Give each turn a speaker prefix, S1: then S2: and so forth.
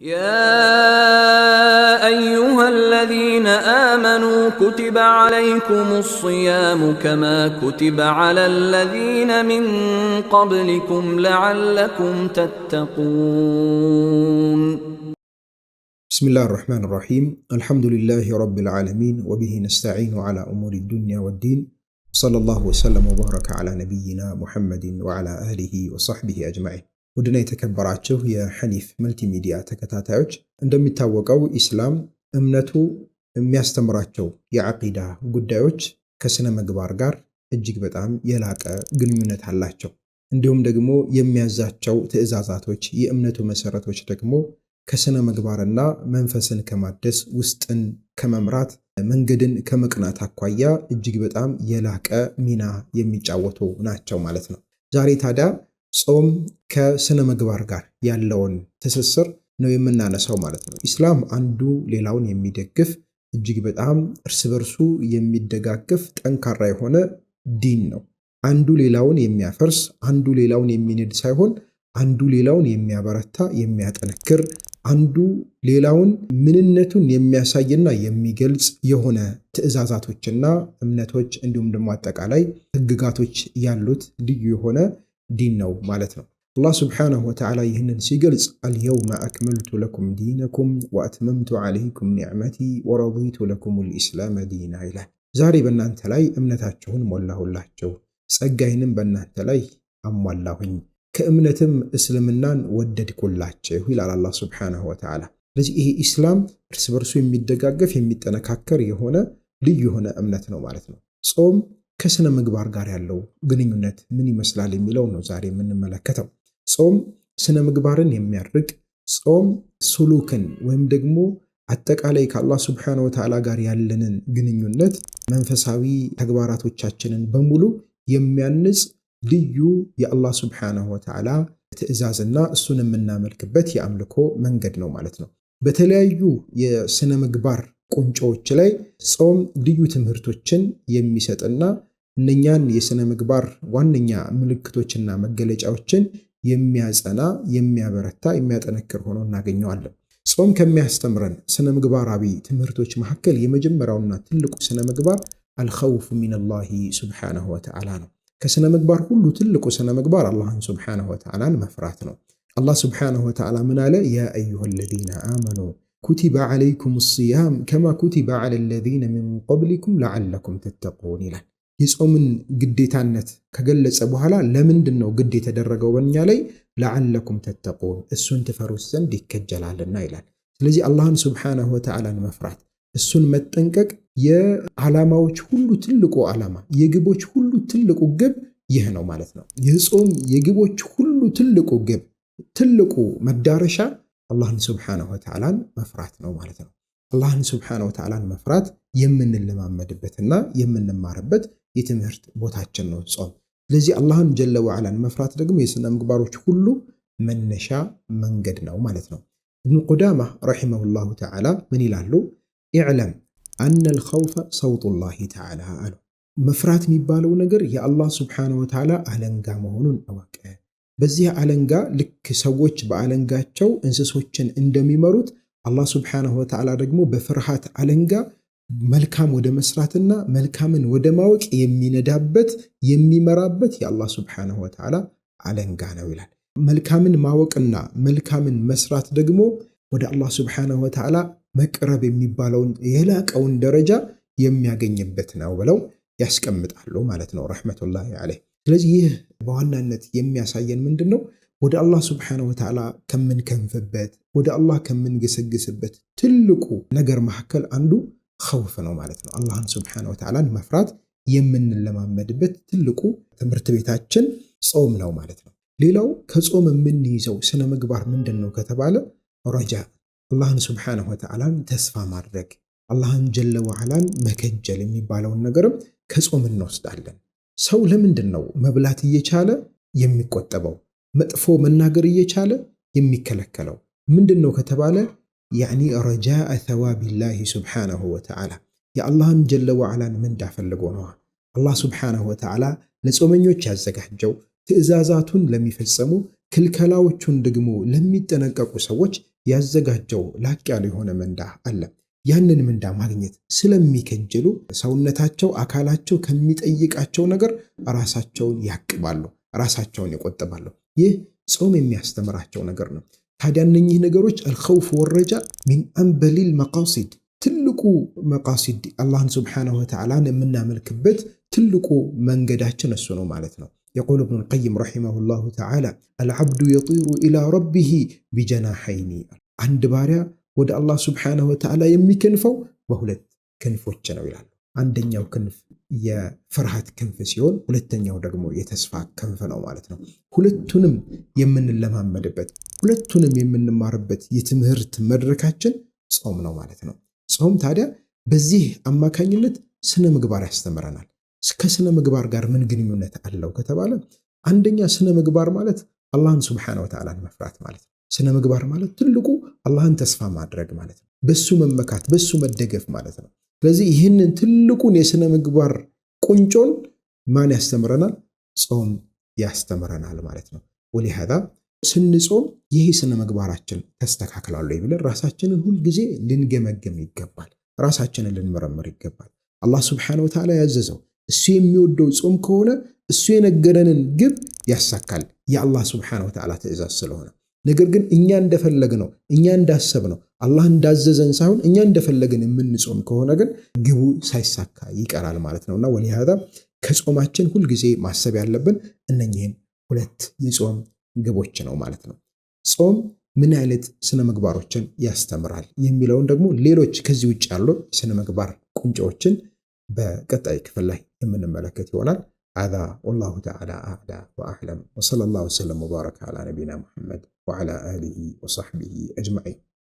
S1: يا أيها الذين آمنوا كتب عليكم الصيام كما كتب على الذين من قبلكم لعلكم تتقون.
S2: بسم الله الرحمن الرحيم، الحمد لله رب العالمين، وبه نستعين على أمور الدنيا والدين، صلى الله وسلم وبارك على نبينا محمد وعلى آله وصحبه أجمعين። ውድና የተከበራችሁ የሐኒፍ መልቲሚዲያ ተከታታዮች፣ እንደሚታወቀው ኢስላም እምነቱ የሚያስተምራቸው የዓቂዳ ጉዳዮች ከስነ ምግባር ጋር እጅግ በጣም የላቀ ግንኙነት አላቸው። እንዲሁም ደግሞ የሚያዛቸው ትዕዛዛቶች፣ የእምነቱ መሰረቶች ደግሞ ከስነ ምግባርና መንፈስን ከማደስ፣ ውስጥን ከመምራት፣ መንገድን ከመቅናት አኳያ እጅግ በጣም የላቀ ሚና የሚጫወቱ ናቸው ማለት ነው። ዛሬ ታዲያ ጾም ከስነ ምግባር ጋር ያለውን ትስስር ነው የምናነሳው ማለት ነው። ኢስላም አንዱ ሌላውን የሚደግፍ፣ እጅግ በጣም እርስ በርሱ የሚደጋገፍ ጠንካራ የሆነ ዲን ነው። አንዱ ሌላውን የሚያፈርስ፣ አንዱ ሌላውን የሚንድ ሳይሆን አንዱ ሌላውን የሚያበረታ፣ የሚያጠነክር፣ አንዱ ሌላውን ምንነቱን የሚያሳይና የሚገልጽ የሆነ ትዕዛዛቶችና እምነቶች እንዲሁም ደግሞ አጠቃላይ ህግጋቶች ያሉት ልዩ የሆነ ዲን ነው ማለት ነው። አላህ سبحانه وتعالى ይህንን ሲገልጽ اليوم أكملت لكم دينكم وأتممت عليكم نعمتي ورضيت لكم الإسلام دينا ይላል። ዛሬ በእናንተ ላይ እምነታችሁን ሞላሁላችሁ፣ ጸጋይንም በእናንተ ላይ አሟላሁኝ፣ ከእምነትም እስልምናን ወደድኩላችሁ ይላል አላህ سبحانه وتعالى። ስለዚህ ይሄ ኢስላም እርስ በርሱ የሚደጋገፍ፣ የሚጠነካከር የሆነ ልዩ የሆነ እምነት ነው ማለት ነው። ጾም ከስነ ምግባር ጋር ያለው ግንኙነት ምን ይመስላል የሚለው ነው ዛሬ የምንመለከተው። ጾም ስነ ምግባርን የሚያርቅ፣ ጾም ሱሉክን ወይም ደግሞ አጠቃላይ ከአላህ سبحانه وتعالى ጋር ያለንን ግንኙነት፣ መንፈሳዊ ተግባራቶቻችንን በሙሉ የሚያንጽ ልዩ የአላህ سبحانه وتعالى ትዕዛዝና እሱን የምናመልክበት የአምልኮ መንገድ ነው ማለት ነው። በተለያዩ የስነ ምግባር ቁንጮዎች ላይ ጾም ልዩ ትምህርቶችን የሚሰጥና እነኛን የስነ ምግባር ዋነኛ ምልክቶችና መገለጫዎችን የሚያጸና፣ የሚያበረታ፣ የሚያጠነክር ሆኖ እናገኘዋለን። ጾም ከሚያስተምረን ስነ ምግባራዊ ትምህርቶች መካከል የመጀመሪያውና ትልቁ ስነ ምግባር አልኸውፍ ሚነላሂ ሱብሓነሁ ወተዓላ ነው። ከስነ ምግባር ሁሉ ትልቁ ስነ ምግባር አላህን ሱብሓነሁ ወተዓላን መፍራት ነው። አላህ ሱብሓነሁ ወተዓላ ምን አለ? ያ አዩሃ ለዚነ አመኑ ኩቲበ ዓለይኩም ሲያም ከማ ኩቲበ ዐለ ለዚነ ሚን ቀብሊኩም ለዓለኩም ተተቁን ይላል። የጾምን ግዴታነት ከገለጸ በኋላ ለምንድን ነው ግድ የተደረገው በእኛ ላይ? ለዓለኩም ተተቁን፣ እሱን ትፈሩት ዘንድ ይከጀላልና ይላል። ስለዚህ አላህን ሱብሓነሁ ወተዓላን መፍራት፣ እሱን መጠንቀቅ የዓላማዎች ሁሉ ትልቁ ዓላማ፣ የግቦች ሁሉ ትልቁ ግብ ይህ ነው ማለት ነው። የጾም የግቦች ሁሉ ትልቁ ግብ፣ ትልቁ መዳረሻ አላህን ሱብሓነሁ ወተዓላን መፍራት ነው ማለት ነው። አላህን ሱብሓነሁ ወተዓላን መፍራት የምንለማመድበትና የምንማርበት የትምህርት ቦታችን ነው ጾም። ስለዚህ አላህን ጀለ ወዓላን መፍራት ደግሞ የስነ ምግባሮች ሁሉ መነሻ መንገድ ነው ማለት ነው። ኢብኑ ቁዳማ ረሒመሁላሁ ተዓላ ምን ይላሉ? ኢዕለም አነ ልኸውፈ ሰውጡላሂ ተዓላ አሉ። መፍራት የሚባለው ነገር የአላህ ስብሓነሁ ወተዓላ አለንጋ መሆኑን እወቅ። በዚህ አለንጋ ልክ ሰዎች በአለንጋቸው እንስሶችን እንደሚመሩት አላህ ስብሓነሁ ወተዓላ ደግሞ በፍርሃት አለንጋ መልካም ወደ መስራትና መልካምን ወደ ማወቅ የሚነዳበት፣ የሚመራበት የአላህ ስብሓነሁ ወተዓላ አለንጋ ነው ይላል። መልካምን ማወቅና መልካምን መስራት ደግሞ ወደ አላህ ስብሓነሁ ወተዓላ መቅረብ የሚባለውን የላቀውን ደረጃ የሚያገኝበት ነው ብለው ያስቀምጣሉ ማለት ነው ረሕመቱላሂ ዐለይህ። ስለዚህ ይህ በዋናነት የሚያሳየን ምንድን ነው? ወደ አላህ ስብሓነሁ ወተዓላ ከምንከንፍበት፣ ወደ አላህ ከምንገሰግስበት ትልቁ ነገር መካከል አንዱ ኸውፍ ነው ማለት ነው። አላህን ስብሓነሁ ወተዓላን መፍራት የምንለማመድበት ትልቁ ትምህርት ቤታችን ጾም ነው ማለት ነው። ሌላው ከጾም የምንይዘው ስነ ምግባር ምንድን ነው ከተባለ ረጃ፣ አላህን ስብሓነሁ ወተዓላን ተስፋ ማድረግ፣ አላህን ጀለ ወዓላን መከጀል የሚባለውን ነገርም ከጾም እንወስዳለን። ሰው ለምንድን ነው መብላት እየቻለ የሚቆጠበው? መጥፎ መናገር እየቻለ የሚከለከለው? ምንድን ነው ከተባለ ያዕኒ ረጃአ ተዋቢላሂ ስብሓነሁ ወተዓላ፣ የአላህን ጀለ ወዓላን ምንዳ ፈልጎ ነዋ። አላህ ስብሓነሁ ወተዓላ ለጾመኞች ያዘጋጀው፣ ትዕዛዛቱን ለሚፈጸሙ፣ ክልከላዎቹን ደግሞ ለሚጠነቀቁ ሰዎች ያዘጋጀው ላቅ ያለ የሆነ ምንዳ አለ። ያንን ምንዳ ማግኘት ስለሚከጅሉ ሰውነታቸው፣ አካላቸው ከሚጠይቃቸው ነገር ራሳቸውን ያቅባሉ፣ ራሳቸውን ይቆጥባሉ። ይህ ጾም የሚያስተምራቸው ነገር ነው። ታዲያ እነኚህ ነገሮች الخوف والرجاء من أنبل المقاصد፣ ትልቁ መቃሲድ፣ አላህን سبحانه وتعالى ን የምናመልክበት ትልቁ መንገዳችን እሱ ነው ማለት ነው። يقول ابن القيم رحمه الله تعالى: العبد يطير إلى ربه بجناحين፣ አንድ ባሪያ ወደ አላህ سبحانه وتعالى የሚከንፈው በሁለት ክንፎች ነው ይላሉ። አንደኛው ክንፍ የፍርሃት ክንፍ ሲሆን ሁለተኛው ደግሞ የተስፋ ክንፍ ነው ማለት ነው። ሁለቱንም የምንለማመድበት፣ ሁለቱንም የምንማርበት የትምህርት መድረካችን ጾም ነው ማለት ነው። ጾም ታዲያ በዚህ አማካኝነት ስነ ምግባር ያስተምረናል። ከስነ ምግባር ጋር ምን ግንኙነት አለው ከተባለ፣ አንደኛ ስነ ምግባር ማለት አላህን سبحانه وتعالى ን መፍራት ማለት ነው። ስነ ምግባር ማለት ትልቁ አላህን ተስፋ ማድረግ ማለት ነው። በሱ መመካት፣ በሱ መደገፍ ማለት ነው። ስለዚህ ይህንን ትልቁን የስነ ምግባር ቁንጮን ማን ያስተምረናል? ጾም ያስተምረናል ማለት ነው። ولهذا ስንጾም ይህ ስነ ምግባራችን ተስተካክሏል ወይ ብለን ራሳችንን ሁልጊዜ ልንገመገም ይገባል። ራሳችንን ልንመረምር ይገባል። አላህ سبحانه وتعالى ያዘዘው፣ እሱ የሚወደው ጾም ከሆነ እሱ የነገረንን ግብ ያሳካል፣ የአላህ سبحانه وتعالى ትእዛዝ ስለሆነ። ነገር ግን እኛ እንደፈለግነው፣ እኛ እንዳሰብነው፣ አላህ እንዳዘዘን ሳይሆን እኛ እንደፈለግን የምንጾም ከሆነ ግን ግቡ ሳይሳካ ይቀራል ማለት ነውና ولهذا ከጾማችን ሁልጊዜ ማሰብ ያለብን እነኚህን ሁለት የጾም ግቦች ነው ማለት ነው። ጾም ምን አይነት ስነ ምግባሮችን ያስተምራል የሚለውን ደግሞ ሌሎች ከዚህ ውጭ ያሉ ስነ ምግባር ቁንጮዎችን በቀጣይ ክፍል ላይ የምንመለከት ይሆናል። هذا والله تعالى أعلى وأعلم، وصلى الله وسلم وبارك على نبينا محمد وعلى آله وصحبه أجمعين.